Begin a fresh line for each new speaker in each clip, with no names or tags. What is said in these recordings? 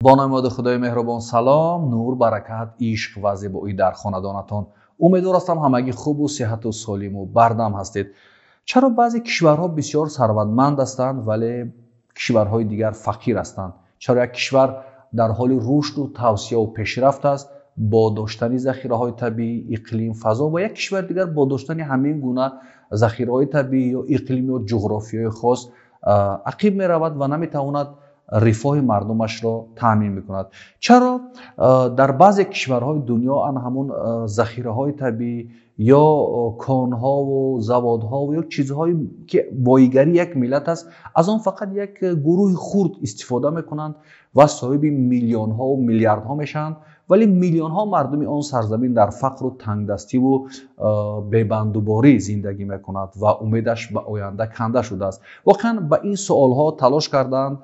Бо номи Худои меҳрубон салом, нур, баракат, ишқ ва зебоӣ дар хонадонатон. Умедвор ҳастам, ҳамагӣ хубу сиҳату солиму бардам ҳастед. Чаро баъзе кишварҳо бисёр сарватманд ҳастанд, вале кишварҳои дигар фақир ҳастанд? Чаро як кишвар дар ҳоли рушду тавсеаву пешрафт аст бо доштани захираҳои табиӣ, иқлим, фазо, ва як кишвари дигар бо доштани ҳамин гуна захираҳои табиӣ ё иқлим ё ҷуғрофиёи хос ақиб меравад ва наметавонад рифоҳи мардумашро таъмин мекунад? Чаро дар баъзе кишварҳои дунё ан ҳамун захираҳои табиӣ ё конҳову заводҳову ё чизҳое ки боигарии як миллат аст, аз он фақат як гурӯҳи хурд истифода мекунанд ва соҳиби миллионҳову миллиардҳо мешаванд, вале миллионҳо мардуми он сарзамин дар фақру тангдастиву бебандуборӣ зиндагӣ мекунад ва умедаш ба оянда канда шудааст? Воқеан, ба ин суолҳо талош карданд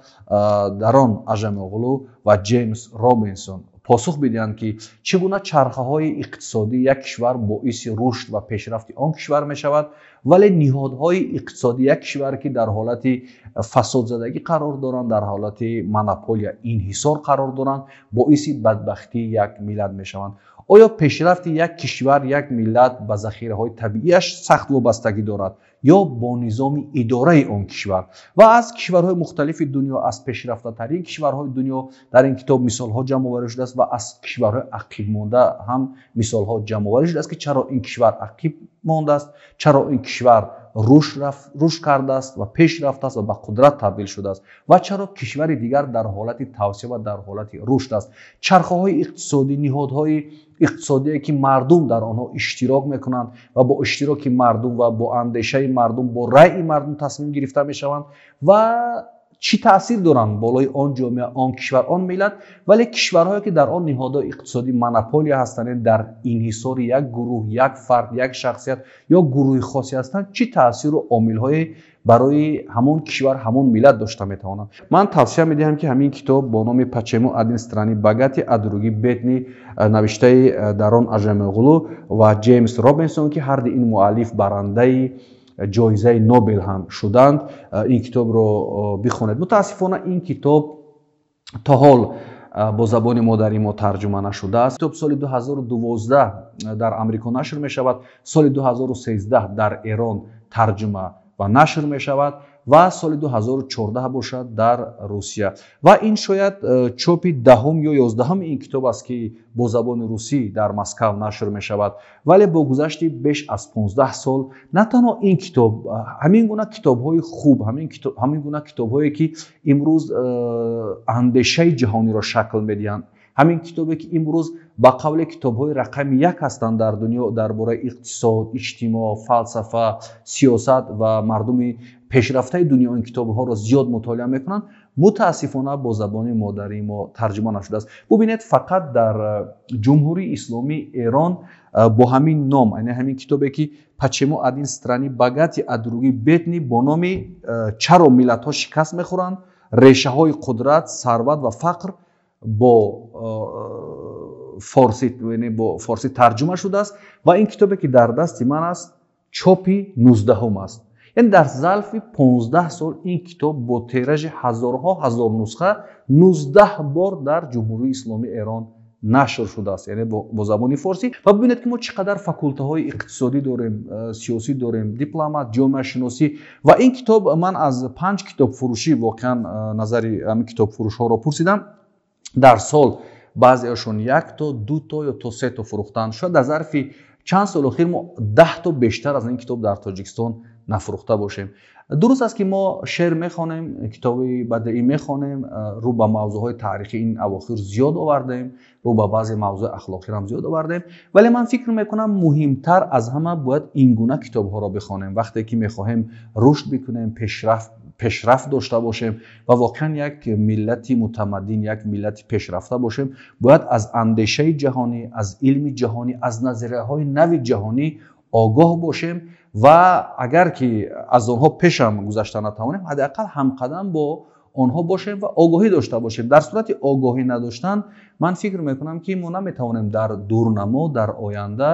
Дарон Ажамоғлу ва Ҷеймс Робинсон посух бидиҳанд, ки чӣ гуна чархаҳои иқтисодии як кишвар боиси рушд ва пешрафти он кишвар мешавад, вале ниҳодҳои иқтисодии як кишвар, ки дар ҳолати фасодзадагӣ қарор доранд, дар ҳолати монополия, инҳисор қарор доранд, боиси бадбахтии як миллат мешаванд. Оё пешрафти як кишвар, як миллат ба захираҳои табиияш сахт вобастагӣ дорад ё бо низоми идораи он кишвар? Ва аз кишварҳои мухталифи дунё, аз пешрафтатарин кишварҳои дунё дар ин китоб мисолҳо ҷамъоварӣ шудааст ва аз кишварҳои ақибмонда ҳам мисолҳо ҷамъоварӣ шудааст, ки чаро ин кишвар ақиб мондааст, чаро ин кишвар рушд кардааст ва пеш рафтааст ва ба қудрат табдил шудааст ва чаро кишвари дигар дар ҳолати тавсеа ва дар ҳолати рушд аст. Чархаҳои иқтисодӣ, ниҳодҳои иқтисодие, ки мардум дар онҳо иштирок мекунанд ва бо иштироки мардум ва бо андешаи мардум, бо раъи мардум тасмим гирифта мешаванд ва чӣ таъсир доранд болои он ҷомеа, он кишвар, он миллат, вале кишварҳое ки дар он ниҳодҳои иқтисодӣ монополия ҳастанд, яъне дар инҳисори як гурӯҳ, як фард, як шахсият ё гурӯҳи хосе ҳастанд, чӣ таъсиру омилҳое барои ҳамон кишвар, ҳамон миллат дошта метавонанд? Ман тавсия медиҳам, ки ҳамин китоб бо номи «Почему одни страны богаты, а другие бедны», навиштаи Дарон Ажамоғлу ва Ҷеймс Робинсон, ки ҳарди ин муаллиф барандаи ҷоизаи Нобел ҳам шуданд, ин китобро бихонед. Мутаассифона, ин китоб то ҳол бо забони модари мо тарҷума нашудааст. Китоб соли 2012 дар Амрико нашр мешавад, соли 2013 дар Эрон тарҷума ва нашр мешавад ва соли 2014 бошад, дар Русия. Ва ин шояд чопи 10-ум ё 11-уми ин китоб аст, ки бо забони русӣ дар Москав нашр мешавад. Вале бо гузашти беш аз 15 сол на танҳо ин китоб, ҳамин гуна китобҳои хуб, ҳамин гуна китобҳое ки имрӯз андешаи ҷаҳониро шакл медиҳанд, ҳамин китобе ки имрӯз ба қавле китобҳои рақами як ҳастанд дар дунё дар бораи иқтисод, иҷтимоъ, фалсафа, сиёсат ва мардуми пешрафтаи дунё ин китобҳоро зиёд мутолиа мекунанд, мутаассифона, бо забони модарии мо тарҷума нашудааст. Бубинед, фақат дар Ҷумҳурии Исломии Эрон бо ҳамин ном, яъне ҳамин китобе ки «Почему одни страны богаты, а другие бедны», бо номи «Чаро миллатҳо шикаст мехӯранд: решаҳои қудрат, сарват ва фақр», бо форсӣ, яъне бо форсӣ тарҷума шудааст. Ва ин китобе ки дар дасти ман аст, чопи 19-ум аст. Яъне дар зарфи 15 сол ин китоб бо тиражи ҳазорҳо ҳазор нусха 19 бор дар Ҷумҳурии Исломии Эрон нашр шудааст, яъне бо забони форсӣ. Ва бибинед, ки мо чӣ қадар факултаҳои иқтисодӣ дорем, сиёсӣ дорем, дипломат, ҷомеашиносӣ. Ва ин китоб, ман аз панҷ китобфурӯшӣ воқеан назари ҳамин китобфурӯшҳоро пурсидам, дар сол баъзеашон як то, ду то ё то се то фурӯхтанд. Шояд дар зарфи чанд соли охир мо 10 то бештар аз ин китоб дар Тоҷикистон нафурӯхта бошем. Дуруст аст, ки мо шеър мехонем, китоби бадеӣ мехонем, рӯ ба мавзӯъҳои таърихӣ ин авохир зиёд овардаем, рӯ ба баъзе мавзӯи ахлоқиам зиёд овардаем, вале ман фикр мекунам, муҳимтар аз ҳама бояд ин гуна китобҳоро бихонем, вақте ки мехоҳем рушд бикунем, пешрафт дошта бошем ва воқеан як миллати мутамаддин, як миллати пешрафта бошем. Бояд аз андешаи ҷаҳонӣ, аз илми ҷаҳонӣ, аз назарияҳои нави ҷаҳонӣ огоҳ бошем ва агар ки аз онҳо пешам гузашта натавонем, ҳадди ақал ҳамқадам бо онҳо бошем ва огоҳӣ дошта бошем. Дар сурати огоҳӣ надоштан, ман фикр мекунам, ки мо наметавонем дар дурнамо, дар оянда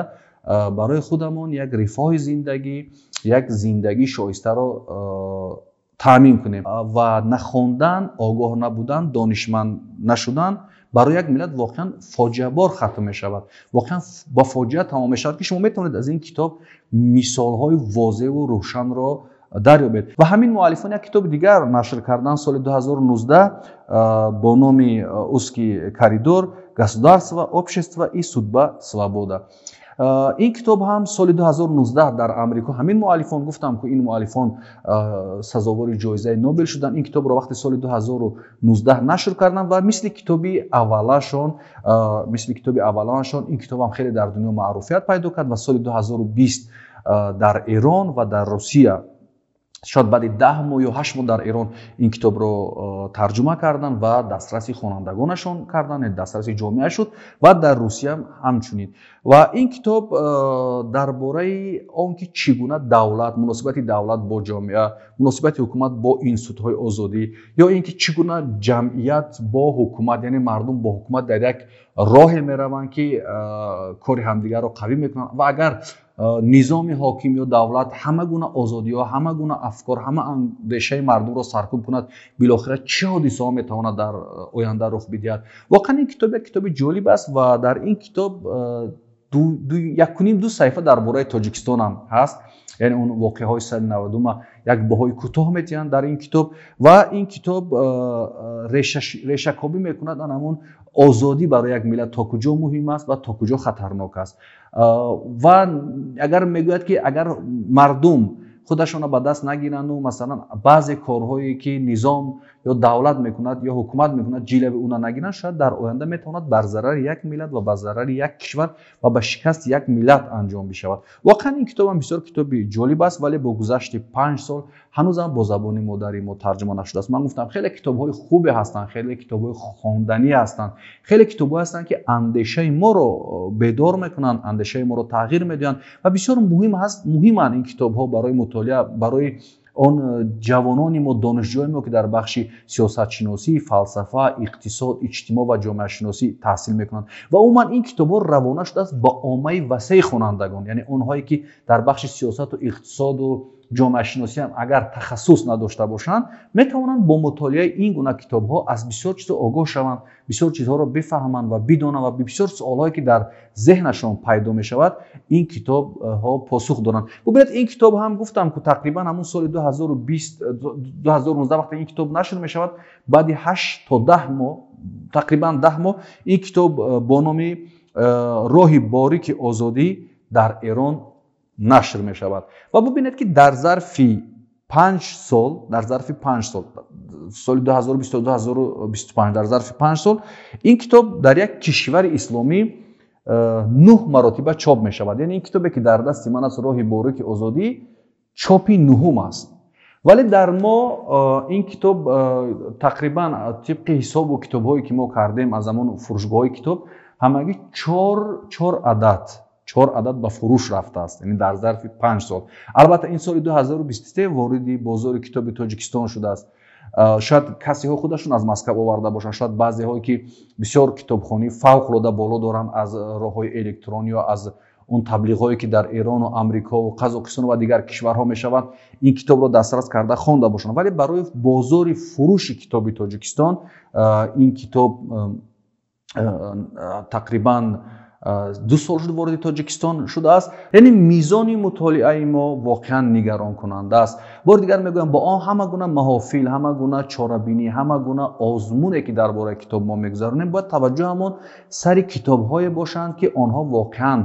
барои худамон як рифоҳи зиндагӣ, як зиндагии шоистаро. таъмин кунем. Ва нахондан, огоҳ набудан, донишманд нашудан барои як миллат воқеан фоҷиабор хатм мешавад, воқеан ба фоҷиа тамом мешавад, ки шумо метавонед аз ин китоб мисолҳои возеҳу рӯшанро дарёбед. Ва ҳамин муаллифон як китоби дигар нашр карданд соли 2019 бо номи «Узкий коридор: государство, общество и судьба свобода». Ин китоб ҳам соли 2019 дар Амрико ҳамин муаллифон, гуфтам, ки ин муаллифон сазовори ҷоизаи Нобел шуданд, ин китобро вақти соли 2019 нашр карданд ва мисли китоби аввалашон ин китобам хеле дар дунё маъруфият пайдо кард ва соли 2020 дар Эрон ва дар Русия, шояд баъди 10 моҳ ё 8 моҳ, дар Эрон ин китобро тарҷума карданд ва дастраси хонандагонашон карданд, дастраси ҷомеа шуд ва дар Русия ҳамчунин. Ва ин китоб дар бораи он ки чӣ гуна давлат, муносибати давлат бо ҷомеа, муносибати ҳукумат бо институтҳои озодӣ ё ин ки чӣ гуна ҷамъият бо ҳукумат, яъне мардум бо ҳукумат дар як роҳе мераванд, ки кори ҳамдигарро қавӣ мекунанд, ва агар низоми ҳоким ё давлат ҳама гуна озодиҳо, ҳама гуна афкор, ҳама андешаи мардумро саркӯб кунад, билохира чӣ ҳодисаҳо метавонад дар оянда рух бидиҳад. Воқеан, ин китоб як китоби ҷолиб аст ва дар ин китоб якуним ду саҳифа дар бораи Тоҷикистонам ҳаст, яъне он воқеаҳои соли 90-ума як баҳои кӯтоҳ метиҳанд дар ин китоб. Ва ин китоб решакобӣ мекунад ан ҳамун озодӣ барои як миллат то куҷо муҳим аст ва то куҷо хатарнок аст. Ва агар мегӯяд, ки агар мардум худашонро ба даст нагиранду, масалан, баъзе корҳое ки низом ё давлат мекунад ё ҳукумат мекунад, ҷилави уна нагиранд, шояд дар оянда метавонад бар зарари як миллат ва бар зарари як кишвар ва ба шикасти як миллат анҷом бишавад. Воқеан, ин китобам бисёр китоби ҷолиб аст, вале бо гузашти 5 сол ҳанӯзам бо забони модари мо тарҷума нашудааст. Ман гуфтам, хеле китобҳои хубе ҳастанд, хеле китобҳои хонданӣ ҳастанд, хеле китобҳое ҳастанд, ки андешаи моро бедор мекунанд, андешаи моро тағйир медиҳанд ва бисёр муҳим ҳаст, муҳиманд ин китобҳо барои мутолиа, барои он ҷавонони мо, донишҷӯёни мо, ки дар бахши сиёсатшиносӣ, фалсафа, иқтисод, иҷтимоъ ва ҷомеашиносӣ таҳсил мекунанд. Ва умуман ин китобҳо равона шудааст ба оммаи васеи хонандагон, яъне онҳое ки дар бахши сиёсату иқтисоду ҷомеашиносӣ ҳам агар тахассус надошта бошанд, метавонанд бо мутолиаи ин гуна китобҳо аз бисёр чизҳо огоҳ шаванд, бисёр чизҳоро бифаҳманд ва бидонанд ва бисёр суолҳое ки дар зеҳнашон пайдо мешавад, ин китобҳо посух доранд. Бубинед, ин китоб ҳам, гуфтам, ку тақрибан ҳамун соли 2020, 2019 вақте ин китоб нашр мешавад, баъди 8 то 10 моҳ, тақрибан 10 моҳ, ин китоб бо номи «Роҳи борики озодӣ» дар Эрон нашр мешавад. Ва бубинед, ки дар зарфи 5 сол, дар зарфи 5 сол, соли 2022, 2025, дар зарфи 5 сол ин китоб дар як кишвари исломӣ нӯҳ маротиба чоп мешавад. Яъне ин китобе ки дар дасти ман аст, «Роҳи борики озодӣ», чопи нуҳум аст, вале дар мо ин китоб тақрибан тибқи ҳисобу китобҳое ки мо кардем аз ҳамон фурӯшгоҳҳои китоб, ҳамагӣ чор адад ба фурӯш рафтааст, яъне дар зарфи 5 сол. Албатта, ин соли 2023 вориди бозори китоби Тоҷикистон шудааст. Шояд касеҳо худашон аз Москав оварда бошанд, шояд баъзеҳое ки бисёр китобхонии фавқулода боло доранд, аз роҳҳои электронӣ ё аз он таблиғҳое ки дар Эрону Амрикову Қазоқистон ва дигар кишварҳо мешаванд, ин китобро дастрас карда хонда бошанд. Вале барои бозори фурӯши китоби Тоҷикистон ин китоб тақрибан 2 сол шуд вориди Тоҷикистон шудааст. Яъне мизони мутолиаи мо воқеан нигаронкунанда аст. Бори дигар мегӯям, бо он ҳама гуна маҳофил, ҳама гуна чорабинӣ, ҳама гуна озмуне ки дар бораи китоб мо мегузаронем, бояд таваҷҷӯҳамон сари китобҳое бошанд, ки онҳо воқеан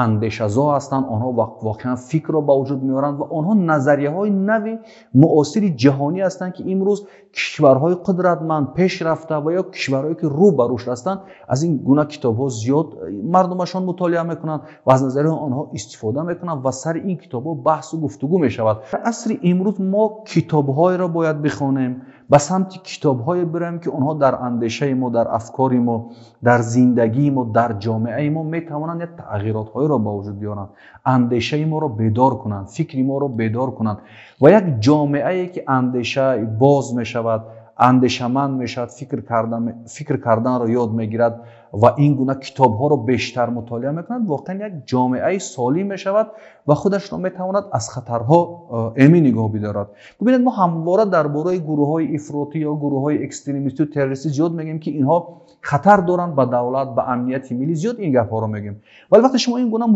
андешазо ҳастанд, онҳо воқеан фикрро ба вуҷуд меоранд ва онҳо назарияҳои нави муосири ҷаҳонӣ ҳастанд, ки имрӯз кишварҳои қудратманд, пешрафта ва ё кишварҳое ки рӯ ба рушд ҳастанд, аз ин гуна китобҳо зиёд мардумашон мутолиа мекунанд ва аз назарияи онҳо истифода мекунанд ва сари ин китобҳо баҳсу гуфтугӯ мешавад. Дар асри имрӯз мо китобҳоеро бояд бихонем, ба самти китобҳое биравем, ки онҳо дар андешаи мо, дар афкори мо, дар зиндагии мо, дар ҷомеаи мо метавонанд як тағйиротҳоеро ба вуҷуд биёранд, андешаи моро бедор кунанд, фикри моро бедор кунанд. Ва як ҷомеае ки андеша боз мешавад. андешаманд мешавад, фикр карданро ёд мегирад ва ин гуна китобҳоро бештар мутолиа мекунад, воқеан як ҷомеаи солим мешавад ва худашро метавонад аз хатарҳо эмин нигоҳ бидорад. Бубинед, мо ҳамвора дар бораи гурӯҳҳои ифротӣ ё гурӯҳҳои экстремистию террористӣ зиёд мегӯем, ки инҳо хатар доранд ба давлат, ба амнияти миллӣ, зиёд ин гапҳоро мегӯем. Вале вақте шумо ин гуна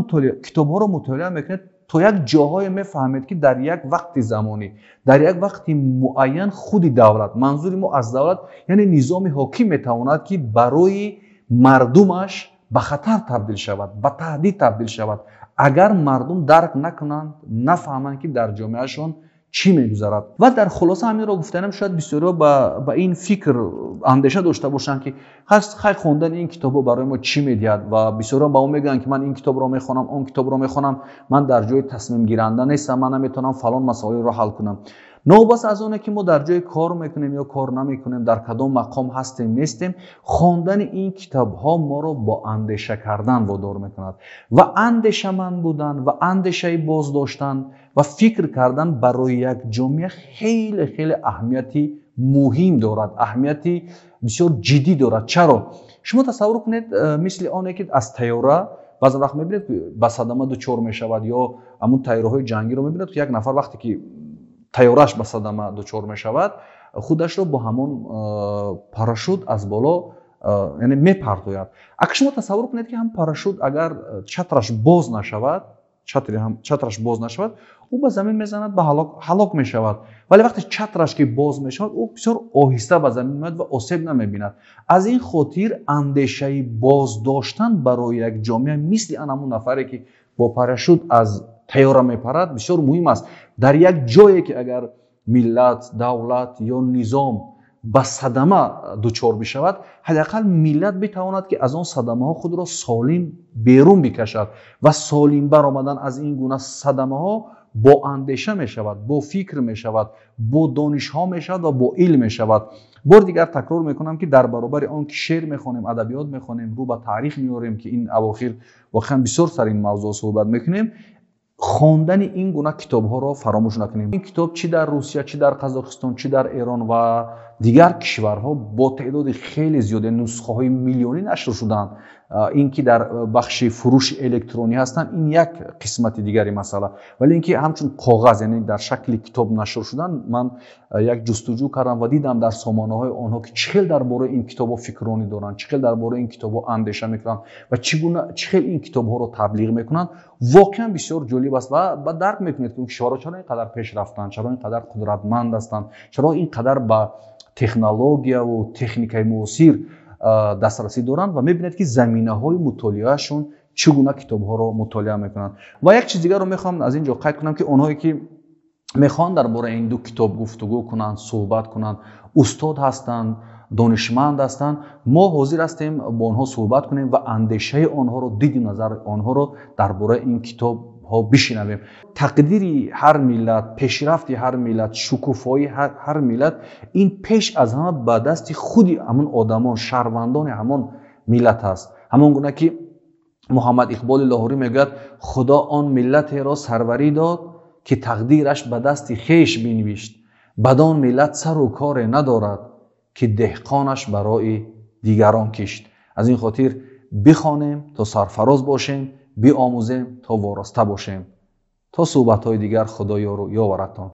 китобҳоро мутолиа мекунед, то як ҷоҳое мефаҳмед, ки дар як вақти замонӣ, дар як вақти муайян худи давлат, манзури мо аз давлат яъне низоми ҳоким, метавонад, ки барои мардумаш ба хатар табдил шавад, ба таҳдид табдил шавад, агар мардум дарк накунанд, нафаҳманд, ки дар ҷомеашон чӣ мегузарад. Ва дар хулоса ҳаминро гуфтанам, шояд бисёриҳо ба ин фикр андеша дошта бошанд, ки хай, хондани ин китобҳо барои мо чӣ медиҳад? Ва бисёриҳо ба мо мегӯянд, ки ман ин китобро мехонам, он китобро мехонам, ман дар ҷои тасмимгиранда нестам, ман наметавонам фалон масоилро ҳал кунам. Новобаста аз оне ки мо дар ҷое кор мекунем ё кор намекунем, дар кадом мақом ҳастем, нестем, хондани ин китобҳо моро бо андеша кардан водор мекунад ва андешаманд будан ва андешаи боз доштан ва фикр кардан барои як ҷомеа хеле хеле аҳамияти муҳим дорад, аҳамияти бисёр ҷиддӣ дорад. Чаро? Шумо тасаввур кунед, мисли оне ки аз тайёра баъзан вақт мебинед, ба садама дучор мешавад, ё ҳамун тайёраҳои ҷангиро мебинед, ки як нафар вақте ки тайёраш ба садама дучор мешавад, худашро бо ҳамон парашют аз боло, яъне мепартояд. Агар шумо тасаввур кунед, ки ҳам парашют агар чатраш боз нашавад, чатраш боз нашавад, ӯ ба замин мезанад, ба ҳалок мешавад. Вале вақте чатраш ки боз мешавад, ӯ бисёр оҳиста ба замин меояд ва осеб намебинад. Аз ин хотир андешаи боз доштан барои як ҷомеа, мисли ан ҳамун нафаре ки бо парашют аз тайёра мепарад, бисёр муҳим аст. Дар як ҷое ки агар миллат, давлат ё низом ба садама дучор бишавад, ҳадди ақал миллат битавонад, ки аз он садамаҳо худро солим берун бикашад. Ва солим баромадан аз ин гуна садамаҳо бо андеша мешавад, бо фикр мешавад, бо донишҳо мешавад ва бо илм мешавад. Бори дигар такрор мекунам, ки дар баробари он ки шеър мехонем, адабиёт мехонем, рӯ ба таърих меорем, ки ин авохир воқеан бисёр сар ин мавзӯъ суҳбат мекунем, хондани ин гуна китобҳоро фаромӯш накунем. Ин китоб чӣ дар Русия, чӣ дар Қазоқистон, чӣ дар Эрон ва дигар кишварҳо бо теъдоди хеле зиёд, нусхаҳои миллионӣ нашр шуданд. Ин ки дар бахши фурӯши электронӣ ҳастанд, ин як қисмати дигари масъала, вале ин ки ҳамчун коғаз, яъне дар шакли китоб нашр шуданд, ман як ҷустуҷӯ кардам ва дидам дар сомонаҳои онҳо, ки чӣ хел дар бораи ин китобҳо фикронӣ доранд, чӣ хел дар бораи ин китобҳо андеша мекунанд ва чӣ гуна, чӣ хел ин китобҳоро таблиғ мекунанд. Воқеан бисёр ҷолиб аст ва дарк мекунед, ки он кишварҳо чаро ин қадар пеш рафтанд, чаро ин қадар қудратманд ҳастанд, чаро ин қадар ба технологияву техникаи муосир дастрасӣ доранд, ва мебинед, ки заминаҳои мутолиаашон чӣ гуна китобҳоро мутолиа мекунанд. Ва як чиз дигарро мехоҳам аз ин ҷо қайд кунам, ки онҳое ки мехоҳанд дар бораи ин ду китоб гуфтугӯ кунанд, суҳбат кунанд, устод ҳастанд, донишманд ҳастанд, мо ҳозир ҳастем бо онҳо суҳбат кунем ва андешаи онҳоро, диду назари онҳоро дар бораи ин китобҳо бишинавем. Тақдири ҳар миллат, пешрафти ҳар миллат, шукуфоии ҳар миллат ин пеш аз ҳама ба дасти худи ҳамон одамон, шаҳрвандони ҳамон миллат аст. Ҳамон гуна ки Муҳаммад Иқболи Лоҳурӣ мегӯяд: «Худо он миллатеро сарварӣ дод, ки тақдираш ба дасти хеш бинавишт, бадон миллат сару коре надорад, ки деҳқонаш барои дигарон кишт». Аз ин хотир бихонем, то сарфароз бошем, биомӯзем, то вороста бошем. То суҳбатҳои дигар, Худо ёру ёваратон.